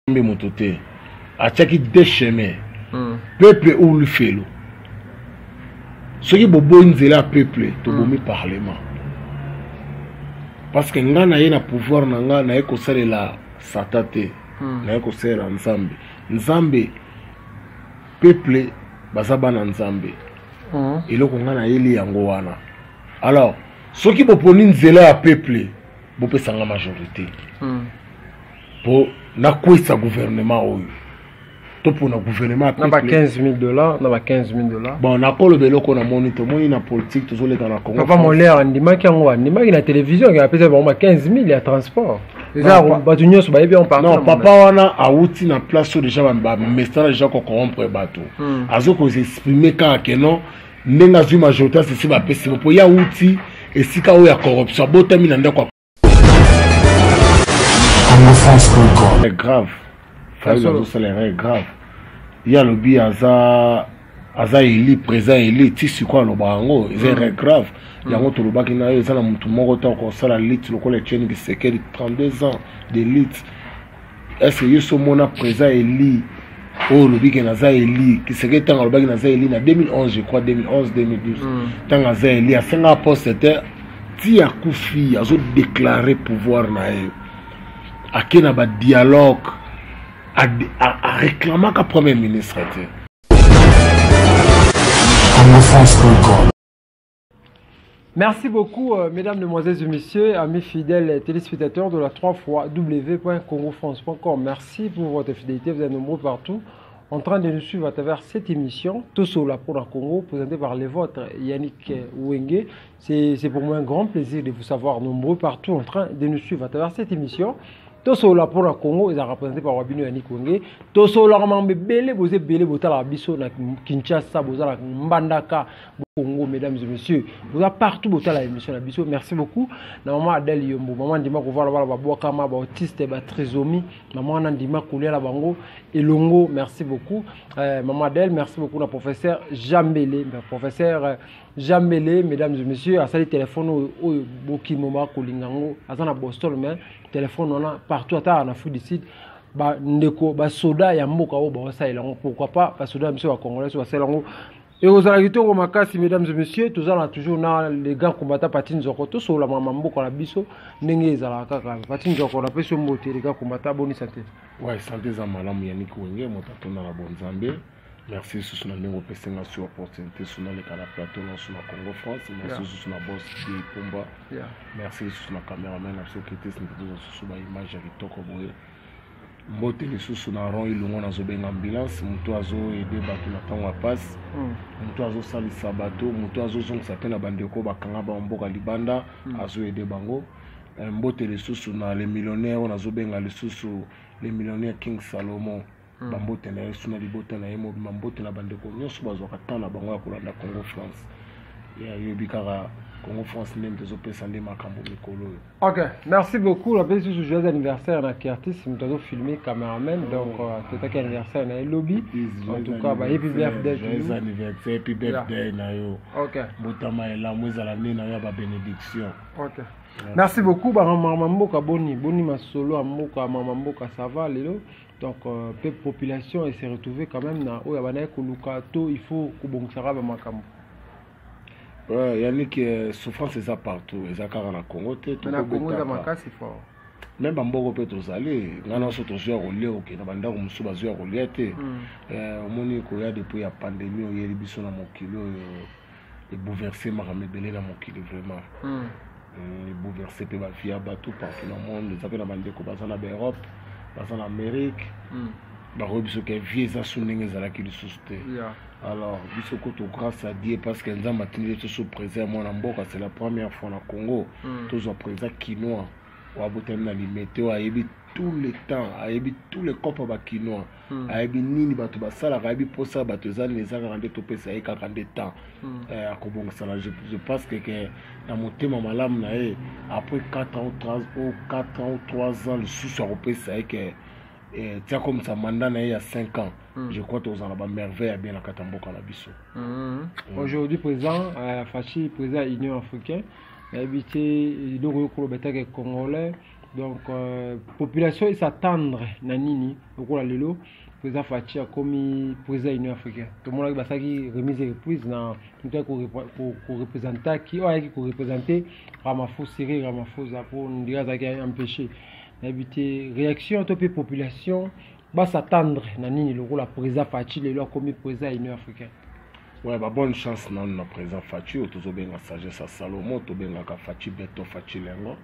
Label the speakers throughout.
Speaker 1: Nzambe moto te atiaki deux chemin peuple ou lifelo. Soki boboyi nzela ya peuple, tobomi parlement, parce que nga na ye na pouvoir na nga, naye kosalela Satan te, naye kosalela Nzambe. Nzambe, peuple baza bana Nzambe. Eloko nga nayeli yango wana. Alors soki boponi nzela ya peuple, bopesanga majorité mpo nakwesa gouvernement oyo to mpona gouvernement.
Speaker 2: Na ba 15 000 $, na ba 15 000 $.
Speaker 1: Bon, nakoloba eloko namoni, tomoni na politique tozoleka na Congo.
Speaker 2: Papa Molière andimaki yango, andimaki na télévision ke apesa bango ba 15 000 ya transport. Eza bato nyonso bayebi yango partout.
Speaker 1: Non, papa wana awuti na place oyo déjà bamesana déjà kocorrompre bato. Azo koexprime kaka ke non, ndenge azwi majorité, asisi bapesi mo, mpo ye awuti esika oyo ya corruption, abotami na ndako. Grave, Fayulu azosala erreur grave. Ye alobi aza élu, président élu, ti sikoyo aloba yango, eza erreur grave. Yango tolobaki na yo, eza na motu moko te akosala lutte lokola Etienne Tshisekedi, 32 ans de lutte. Est ce que yo so omona président élu oyo olobi ke naza élu? Tshisekedi, ntango alobaki naza élu na 2011, je crois 2011, 2012, ntango aza élu, asengaka poste te. Ti akufi, azodéclare pouvoir na ye, ake na badialogue, aréclamaka premier ministre te.
Speaker 2: Merci beaucoup, mesdames, mesdemoiselles et messieurs, amis fidèles téléspectateurs de la 3 fois w.congofrance.com. Merci pour votre fidélité. Vous êtes nombreux partout en train de nous suivre à travers cette émission Tosolola pour la Congo, présentée par les vôtres, Yannick Wenge. C'est pour moi un grand plaisir de vous savoir nombreux partout en train de nous suivre à travers cette émission. Tosolola pour la Congo, ils ont représenté par Wabino Yannick Wenge. Tosolola bele boze bele botala biso na Kinshasa, bozala Mbandaka, Congo, mesdames et messieurs. Vous êtes partout botala émission na biso. Merci beaucoup. Na maman Adèle Yombo, maman ndima ko voir ba boakama, ba autiste, ba trisomie, maman ndima kolia la bango elongo. Merci beaucoup. Maman Adèle, merci beaucoup na professeur Jambele, professeur Jambele, mesdames et messieurs, asali téléphone oyo bokimoma kolingango, aza na Boston, mais téléphone wana partout ata na Afrique du Sud, ba ndeko ba soda ya mboka oyo baosalela yango, pourquoi pas ba soda biso ba congolais so basalela yango, ekozala kitoko makasi. Mesdames et messieurs, tozala toujours na les grands combattants Pati Nzoko. Tosolola mama mboka na biso ndenge ezalaka kaka. Pati Nzoko, napesi yo mbote, les grands combattants. Boni santé?
Speaker 1: Ouais, santé eza malamu, Yannick Wenge, moto atonda na bonzambe. Merci lisusu na ndenge opesenga sur opportunité so naleka na plateau nyonso na Congo France. Merci lisusu na boss de Pumba. Merci lisusu na cameraman na biso Kritis, mpe tozwa susu baimage ya kitoko boye. Mbote lisusu na Ron Ilongo, nazobenga ambulance, moto azoaider bato na ntango ya pasi, moto azosalisa bato, moto azozongisa mpe na bandeko bakanga bango mboka libanda, azoaider bango. Mbote lisusu na le millionnaire oyo nazobenga lisusu le millionnaire King Salomon. Bambote na ye su na libota na ye mobima. Mbote na bandeko nyonso bazwaka temps na bango ya kolanda Congo France. Yoyebi kaka Congo France nde tozopesa nde makambo mikolo oyo.
Speaker 2: Ok, merci beaucoup. Napesi susu joyeux anniversaire na Kertis, moto azofilme, cameraman. Donc totaki anniversaire na ye lobi. En tout cas, ba happy birthday.
Speaker 1: Joyeux anniversaire, happy birthday na yo. Mbotama elamu ezala nde na yo ya babénédiction.
Speaker 2: Ok, merci beaucoup. Bamama mboka, boni boni masolo ya mboka? Mama mboka, ça va lelo? Donc pe population se retrouver quand même na oyo abandaki koluka to il faut kobongisaka bamakambo.
Speaker 1: Ouais, Yannick, souffrance eza partout, eza kaka na Congo te.
Speaker 2: Na Congo eza makasi fort.
Speaker 1: Me bamboko mpe tozali, ngai nyonso tozwi ya kolia, okende bandako mosusu bazwi ya kolia te. Omoni koya depuis ya pandémie oyeli biso na mokili oyo, ebouleverse makambo ebele na mokili vraiment. Ebouleverse mpe bavie ya bato partout na monde. Eza mpe na bandeko baza na baEurope, baza na Amérique, bakoyebi biso ke vie eza su ndenge ezalaki lisusu te. Alors biso kutu, grâce à Dieu, parce que Nzambe atindi biso président ya mwana mboka. C'est la première fois na Congo tozwa président kinois oyo abotami na Limete, oyo ayebi tout le temps, ayebi tous les cope ya bakinois, ayebi nini bato basalaka, ayebi mposa bato eza nini. Eza kaka nde topesa ye kaka nde temps, akobongisana. Je pense que na motema malamu na ye, après 4 ans ou 3 ou 4 ans ou 3 ans lisusu akopesa ye ke tia komisa mandat na ye ya 5 ans, je crois tozala na bamerveille ya bien na kati ya mboka na biso.
Speaker 2: Aujourd'hui président Fatshi, président ya Union africaine, nayebi te eloko oyo koloba etake congolais. Donc population es'attendre na nini lokola lelo président Fatshi akomi président Union africaine? Tomonaki basalaki remise et reprise na moto ayaki koreprésentaki, oyo ayaki koreprésente Ramaphosa, Cyril Ramaphosa, mpo ndenge azalaki empêché. Nayebi te réaction to mpe population bas'attendre na nini lokola président Fatshi lelo akomi président ya Union africaine.
Speaker 1: Ouais, ba bonne chance nanu na président Fatshi oyo tozobenga sagesse ya Salomo, tobengaka Fatshi Beto, Fatshi Lengo.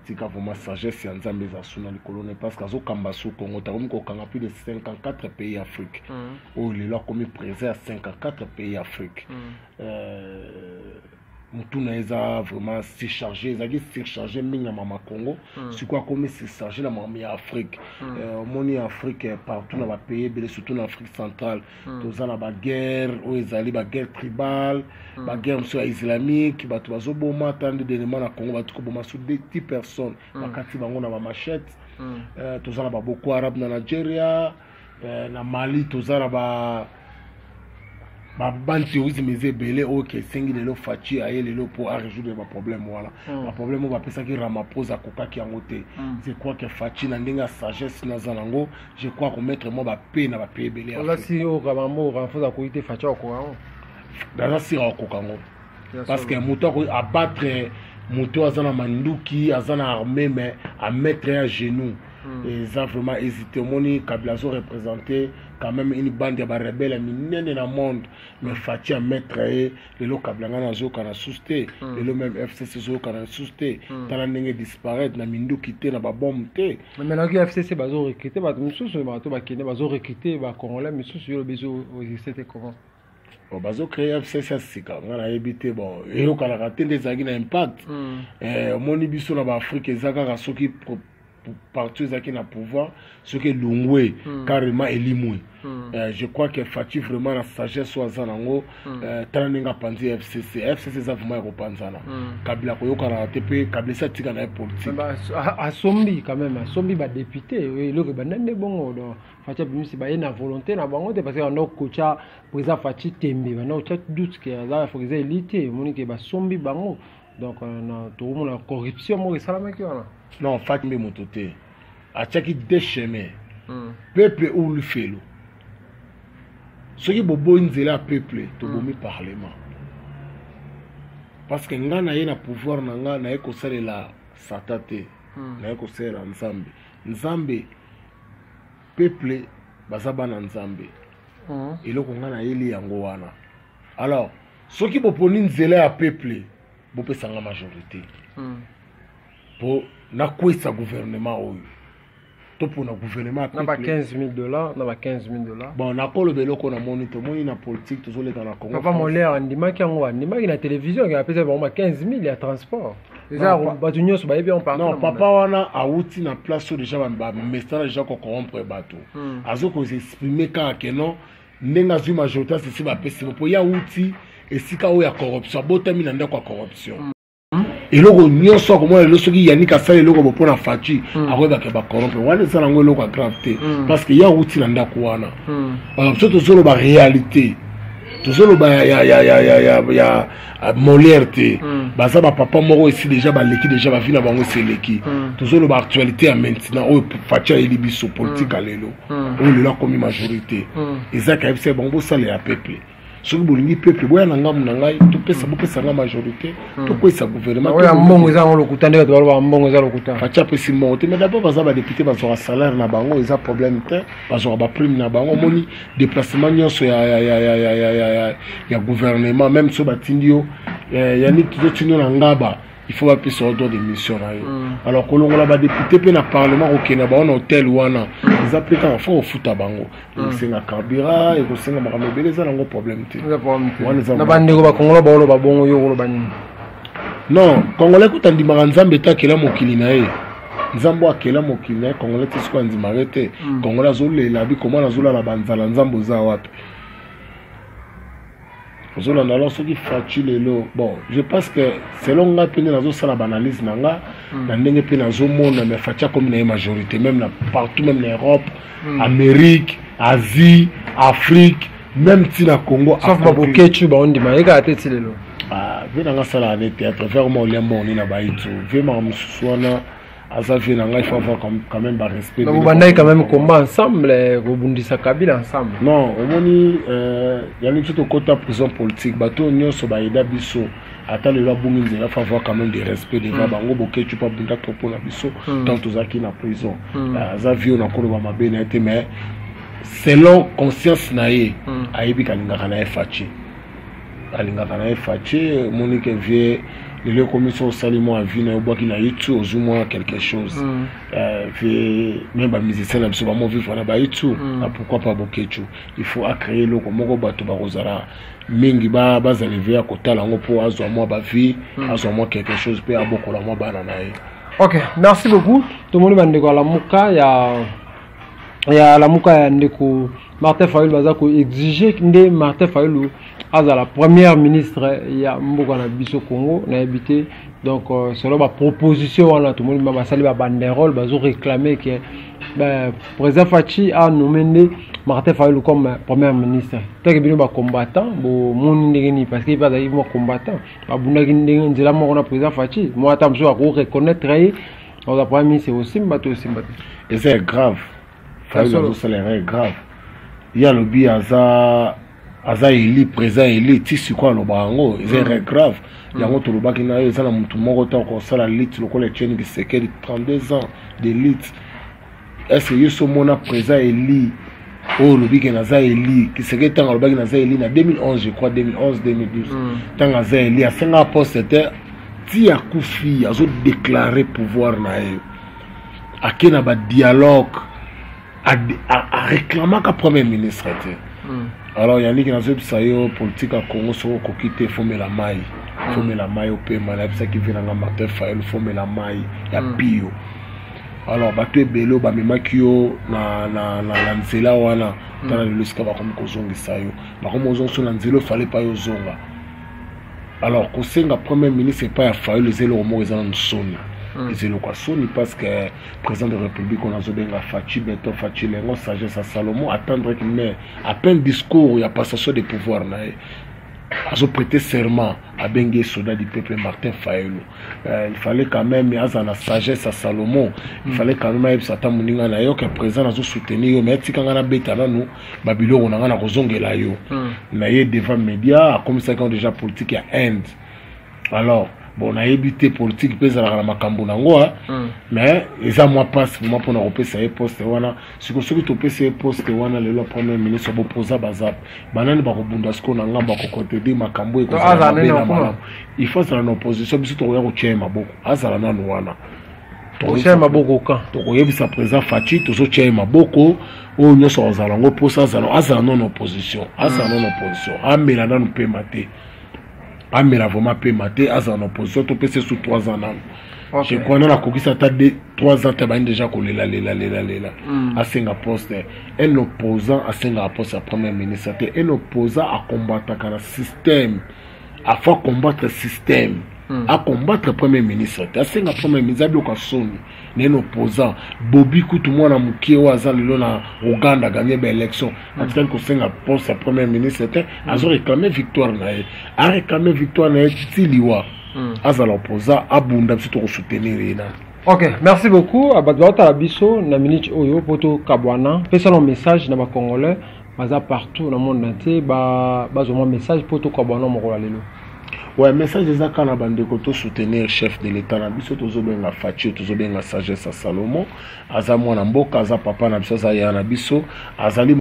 Speaker 1: Tika vraiment sagesse ya Nzambe eza su na likolo ne, parce que azokamba su Congo, takomi kokanga plus de 54 pays Afrique. Oyo lelo akomi président ya 54 pays Afrique. Motu na ye eza vraiment surchargé, ezalaki surchargé mingi na mama Congo. Sikoyo akomi surchargé na makambo ya Afrique. Omoni Afrique partout, na bapays ebele, surtout na Afrique centrale, toza na baguerre oyo ezali baguerre tribale, baguerre mosusu ya islamique, bato bazoboma. Ata nde dernièrement na Congo bato koboma su 10 personnes, bakati bango na bamachete. Toza na baboko haram na Nigeria, na Mali toza na ba baterrorisme eza ebele. Oyo ke esengi lelo Fatshi aye lelo mpo arésoudre baproblème wana. Baproblème oyo bapesaki Ramaphosa, akokaki yango te. Je crois que Fatshi, na ndenge ya sagesse naza nango, je crois komettre mwa bape na bape ebele ya
Speaker 2: Oza
Speaker 1: Afrique.
Speaker 2: Si oyo mambo Ramaphosa akoki te, Fatshi akoka yango?
Speaker 1: Naza sûr akoka yango, parce que moto ako abattre moto aza na manduki, aza na armée, mais amettre ye à genoux, eza vraiment hésité. Omoni Kabila azoreprésente quand même une bande ya barebele ya minene na monde, mais Fatshi amettre ye lelo. Kabila ngai nazoyoka na susu te. Lelo même FCC ezoyoka na susu te. Tala ndenge disparaître na minduki te, na babombe te.
Speaker 2: Mais nayoki FCC bazorecrute bato misusu, bato bakende, bazorecrute bacongolais misusu. Yo lobi ezoexiste te, comment?
Speaker 1: Bon, bazocréer FCC ya sika, ngai nayebi te. Bon, eyokanaka te nde ezalaki na impact. Omoni biso na baafrike eza kaka soki parti ezalaki na pouvoir, soki elongwe, carrément elimwe. Je crois que Fatshi vraiment na sagesse oyo aza nango, tala ndenge apanzi FCC. FCC eza vraiment ya kopanzana. Kabila koyokanaka te, mpe Kabila esi atika na ye politique.
Speaker 2: Asombi quand même, asombi badéputé. Eloko ebanda nde bongo. Donc Fatshi abimisi baye na volonté na bango te, parce que banda kokotya président Fatshi tembe, banda kotya doute ke aza président élu te. Omoni ke basombi bango. Donc na tokomona corruption moko esalamaki wana.
Speaker 1: Non, Fatshi mbe moto te, atiaki deux chemins: peuple ou lufelo. Soki boboyi nzela ya peuple, tobomi parlement, parce que ngai naye na pouvoir na ngai, naye kosalela Satan te, naye kosalela Nzambe. Nzambe, peuple baza bana Nzambe. Eloko ngai nayeli yango wana. Alors soki boponi nzela ya peuple, bopesanga majorité mpo nakwesa gouvernement oyo, to mpona gouvernement
Speaker 2: ya Na ba 15 000 $, na ba 15 000 $.
Speaker 1: Bon, nakoloba eloko namoni, tomoni na politique tozoleka na Congo.
Speaker 2: Papa Molière andimaki yango, andimaki na télévision ke apesa bango ba 15 000 ya transport. Eza bato nyonso bayebi yango partout.
Speaker 1: Non, papa wana awuti na place oyo déjà bamesana déjà kocorrompre bato. Azokoexprime kaka ke non, ndenge azwi majorité, asisi bapesi mo, mpo ye awuti esika oyo ya corruption, abotami na ndako ya corruption. Eloko nyonso akomona lelo, soki Yannick asala eloko bo mpo na Fatshi, akoyebaka bacorrompre wana. Eza nango eloko ya grave te, parce que ye awuti na ndako wana. So tozoloba réalité, tozoloba ya Molière te. Baza bapapa moko esi déjà baleki, déjà bavi na bango esi eleki. Tozoloba actualité ya maintenant oyo Fatshi ayeli biso, politique ya lelo oyo lelo akomi majorité. Eza kayebisa bango: bosalela peuple. Soki bolingi peuple, boya na ngambu na ngai, topesa, bopesa nga majorité, tokwesa gouvernement.
Speaker 2: Oyo ya mbongo eza yango lokuta, nde bato baloba mbongo eza lokuta.
Speaker 1: Fatshi apesi mbongo te. Mais d'abord baza badéputé, bazwaka salaire na bango, eza problème te, bazwaka baprime na bango. Omoni déplacement nyonso ya gouvernement, même so batindi yo, yani tozotindi yo na Ngaba, il faut bapesa ordre de mission na yo. Alors kolongola badéputé mpe na parlement, kokende bango na hotel wana, eza mpe kaka faut kofuta bango, ekosenga carburant, ekosenga makambo ebele. Eza nango problème te.
Speaker 2: Na bandeko bakongolo baoloba bongo, yo koloba nini?
Speaker 1: Non, congolais kuta andimaka Nzambe te. Akela mokili na ye, Nzambe oyo akela mokili na ye, congolais te sikoyo andimaka te. Congolais azolela bikoma, nazolala banzala, Nzambe oza wapi? Ozolanda. Alors soki Fatshi lelo, bon, je pense que selon nga mpe nde nazosala baanalyse na nga, na ndenge mpe nazomona, mais Fatshi akomi na ye majorité même na partout, même na Europe, Amérique, Asie, Afrique, même ntina Congo.
Speaker 2: Sauf babokecu baondima ye kaka te ti lelo.
Speaker 1: Ve nanga asalaka ne théâtre, vraiment olia mbongo nini na baitu ve maka mosusu wana. Aza vieux na ngai, il faut avoir quand même ba respect.
Speaker 2: Donc bobandaki quand même combat ensemble, kobundisa Kabila ensemble.
Speaker 1: Non, omoni, yango biso tokota prison politique, bato oyo nyonso bayeda biso, ata lelo abungi nzela, faut avoir quand même des respect devant bango. Bokecu mpo abunda trop mpona biso tant tozalaki na prison. Aza vieux, na koloba mabe na ye te, mais selon conscience na ye, ayebi kalingaka na ye Fatshi, alingaka na ye Fatshi. Omoni ke vieux lelo ekomi so osali mwa vie na yo, obwaki na YouTube, ozwi mwa quelque chose. Vieux, même bamusicien na biso bamo vivre na baYouTube. Pourquoi pas Bokecu? Il faut acréer eloko moko, bato bakozala mingi, bazala eve ya kotala yango mpo azwa mwa bavie, azwa mwa quelque chose mpe abokola mwa bana na ye.
Speaker 2: Ok, merci beaucoup. Tomoni bandeko ya Lamuka, ya Lamuka ya ndeko Martin Fayulu, baza koexige nde Martin Fayulu azala premier ministre ya mboka na biso Congo. Nayebi te. Donc selon baproposition wana, tomoni ba basali babanderole, bazo réclamer ke ben, président Fatshi a nommé nde Martin Fayulu comme premier ministre. Teke bino bacombattant bomoni ndenge nini? Parce que ye mpe azalaki mwa combattant, babundaki ndenge nzela moko na président Fatshi. Mwa ata mosusu akoreconnaître ye, aza premier ministre, osimba to osimba te?
Speaker 1: Eza grave. Fayulu azosala erreur grave. Ye alobi aza élu, président élu, ti sikoyo aloba yango, eza erreur grave. Yango tolobaki na yo, eza na motu moko te akosala lutte lokola Etienne Tshisekedi, 32 ans de lutte. Est ce que yo so omona président élu oyo olobi ke naza élu? Tshisekedi, ntango alobaki naza élu na 2011, je crois 2011, 2012, ntango aza élu, asengaka poste te. Ti akufi, azodéclare pouvoir na ye, ake na badialogue, aréclamaka premier ministre te. Alors yaniki, nazoyebisa yo, politique ya Congo, soki okoki te, fomela mai, fomela mai opema. Nayebisaki vieux nanga Martin Fayulu, fomela mai ya pio. Alors bato ebele oyo bamemaki yo na nzela wana, tala lelo esika bakomi kozongisa yo, bakomi kozongisa yo na nzela ofale pa yo ozonga. Alors kosenga premier ministre epai ya Fayulu eza eloko moko eza nanu soni, eza eloko ya soni, parce que président de République oyo nazobenga Fatshi Béton, Fatshi Lengo, sagesse ya Salomo, attendre que mais à peine discours ya passation de pouvoir na ye, azoprêter serment, abengi ye soldat du peuple Martin Fayulu. Il fallait quand même aza na sagesse ya Salomo, il fallait quand même ayebisa ata moninga na ye ke président, nazosoutenir yo, mais atika ngai nabeta nanu babiloko na ngai, na kozongela yo. Na ye devant média, akomisaki yango déjà politique ya Inde. Alors bon, nayebi te, politique mpe ezalaka na makambo nango, mais eza mwa mpasi vraiment mpona kopesa ye poste wana. Siko soki topesa ye poste wana lelo ya premier ministre, bopoza baza banani bakobunda sikoyo na ngambo, akocontredire makambo ekozala mabe na malamu? Il faut azala na opposition. Biso tokoya kotia ye maboko, azala nanu wana.
Speaker 2: Tokotia maboko kan.
Speaker 1: Tokoyebisa président Fatshi, tozotia ye maboko. Oyo nyonso akozala yango mposa, azala nano opposition, azala nano opposition, amela nanu pema te, amela vraiment pema te, azala na opposition. Topesa su 3 ans nanu. Je crois nano akokisi ata 3 ans te, abandi déjà kolela lela lela lela, asenga poste. Un opposant asengaka poste ya premier ministre te. Un opposant akombataka na système, afa combattre système, acombattre premier ministre te, asenga premier ministre abiloko ya soni na un opposant. Bobi kutu, mwana mokie oyo aza lelo na Uganda, gagné baélection, atikali kosenga poste ya premier ministre te. Azo réclame victoire na ye, aréclame victoire na ye ti liwa. Azala opposant, abunda, biso tokosoutenir ye nani.
Speaker 2: Ok, merci beaucoup. Bato baotala biso na minute oyo mpo tokabwana, pesana message na bacongolais baza partout na monde entier, bazwa mwa message mpo tokabwana mokolo ya lelo.
Speaker 1: Ouais, message eza kaka na bandeko, tosoutenir chef de l'État na biso, tozobenga Fatshi, tozobenga sagesse ya Salomo. Aza mwana mboka, aza papa na biso, aza yaya na biso, azali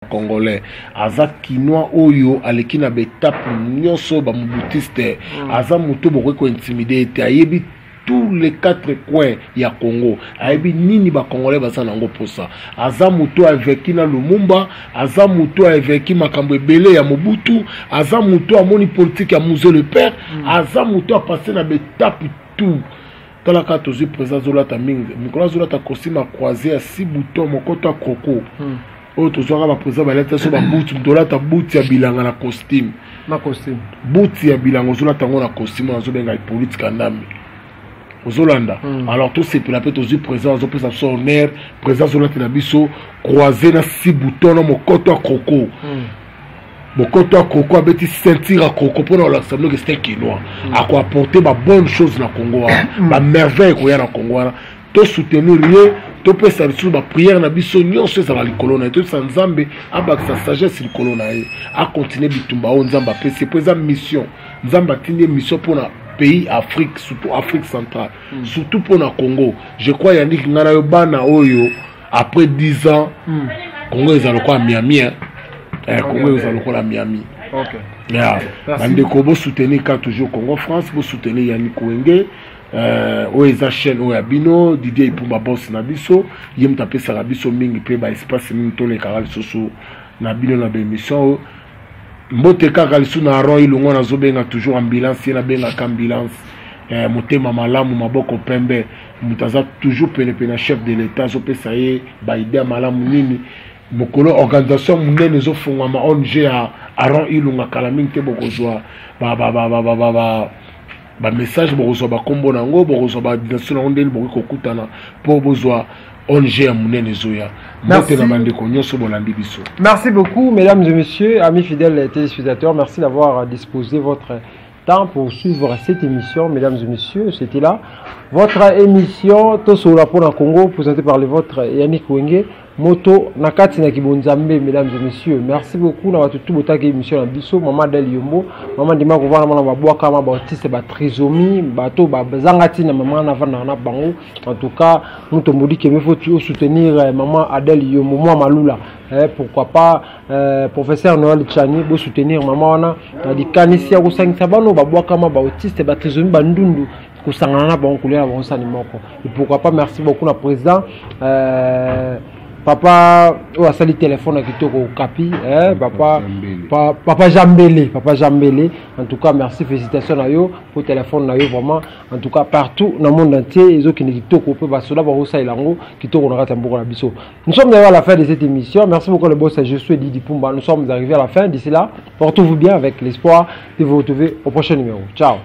Speaker 1: congolais, aza kinois oyo aleki na baetape nyonso bamobutiste. Aza moto bokoki kointimider ye te. Ayebi tous les quatre coins ya Congo, ayebi nini bacongolais baza nango mposa. Aza moto aveki na Lumumba, aza moto aveki makambo ebele ya Mobutu, aza moto amoni politique ya Mzee le père, aza moto apasse na baetape tout. Tala kaka, tozwi président azolata mingi mikolo, azolata costume ya croisé ya six bouton, mokoto ya croco. Oyo tozwaka baprésident balata so babuti, moto olata buti ya bilanga na costume.
Speaker 2: Na costume.
Speaker 1: Buti ya bilanga ozolata yango na costume, oyo azobenga Hippolyte Kanambe, ozolanda. Alors tosepela mpe, tozwi président azopesa biso honneur, président azolatela biso croisé na six bouton na mokoto ya croco. Mokoto ya croco, abeti ceinture ya croco mpona kolakisa bino ke c'est un kinois. Akoapporte babonne chose na Congo wana, bamerveille ekoya na Congo wana. Tosoutenir ye, topesa lisusu baprière na biso nyonso ezala likolo na ye. Toyebisa Nzambe abakisa sagesse likolo na ye, akontinue bitumba oyo Nzambe apesi ye, mpo eza mission. Nzambe atindi ye mission mpona pays Afrique, surtout Afrique centrale, surtout mpona Congo. Je crois, Yannick, ngai na yo, bana oyo, après 10 ans, Congo eza lokola Miami, hein? Congo eza lokola Miami. Yeah. Bandeko, bosoutenir ka toujours Congo France, bosoutenir Yannick Wenge. Oyo eza chaîne oyo ya bino. Didier Ipumba, boss na biso, ye moto apesaka biso mingi mpe baespace mingi tolekaka lisusu na bino na baémission oyo. Mbote kaka lisusu na Aron Ilongo, nazobenga toujours ambulance, ye nabengaka ambulance. Motema malamu, maboko pembe, moto aza toujours penepene ya chef de l'État, azopesa ye baidée malamu. Nini mokolo organisation monene ezofungwama, ONG ya Aron Ilunga, kala mingi te bokozwa bamessage, bokozwa bakombo na yango, bokozwa badination yango, ndeni bokoki kokutana mpo bozwa ONG ya monene ezoya. Mbote na bandeko nyonso bolandi biso.
Speaker 2: Merci beaucoup, mesdames et messieurs, amis fidèles téléspectateurs. Merci d'avoir disposé votre temps pour suivre cette émission, mesdames et messieurs. C'était là votre émission Tosolola pour Congo, présentée par le vôtre Yannick Wenge. Moto na kati na kibonzambe. Mesdames et messieurs, merci beaucoup na bato tout botaki émission na biso. Mama Del Yombo, mama ndima kovanda mwana babwaka ma bautiste, batrisomie, bato bazanga ntina, mama na vanda na bango. En tout cas, moto mbodi keme, faut soutenir maman Adèle Yombo, mwa malula, pourquoi pas professeur Noël Chani. Bo soutenir mama wana na likanisi ya kosangisa bano babwakama, bautiste, batrisomie, bandundu, kosangana na bango, kolia na bango sani moko. Et pourquoi pas, merci beaucoup na président papa oyo asali telefone ya kitoko Kapi, papa, papa Jambele, papa Jambele. En tout cas, merci, félicitations na yo po telefone na yo vraiment, en tout cas, partout na monde entier ezokende kitoko, mpe basoda bakosalela yango kitoko na kati ya mboka na biso. Nous sommes arrivés à la fin de cette émission. Merci beaucoup le boss, je suis Didi Pumba. Nous sommes arrivés à la fin. D'ici là, portez-vous bien, avec l'espoir de vous retrouver au prochain numéro. Ciao.